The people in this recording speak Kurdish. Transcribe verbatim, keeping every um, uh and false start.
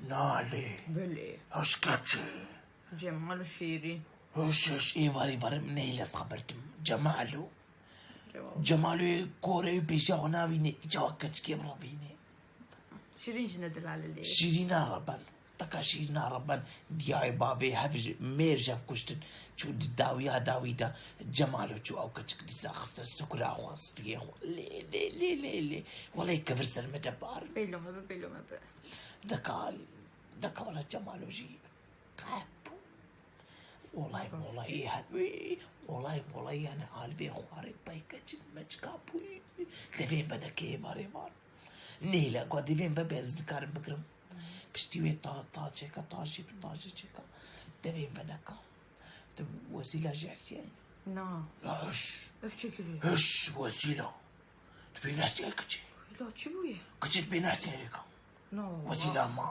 Nalê. Belê. Hoş keçi. Cemal û Şîrîn. Hoş hoş êvarî varê min neyles xeber kim. Cemalo. Cevap. Cemaloyê koreyê pêşiya xwe navînê. Çawa keçikê bi revînê. Şîrîn jî ne dilale lê. Şîrîna reben. Taka şîrîna reben. Diyayê bavê hev ji mêr jev kuştin. Çû di dawiya dawî de. Cemalo çû ew keçik dîsa xiste sukura xwe stûyê xwe. Lê lê lê lê lê. Welê kevir ser me de bar. Pêlo me be, pêlo me be. Deka, deka wala Cemalo jî qep. Olay molayê her wî, olay molayê yani halvê xwarê peyke çin meçka bûyî. Devên benekê êvarê var. Nêle ku devên be ez dikarim bigirim. Piştî wê ta, ta çêka, ta jî bi ta jî çêka. Devên beneka. Tu Wesîla jî hesiye. Na. Ya hiş, Ev çekiliyor. hiş Wesîla. Tu pê nesiye kiçi. La çi bûye? Kiçi tu pê nesiye yeka. No. Wesîla ma.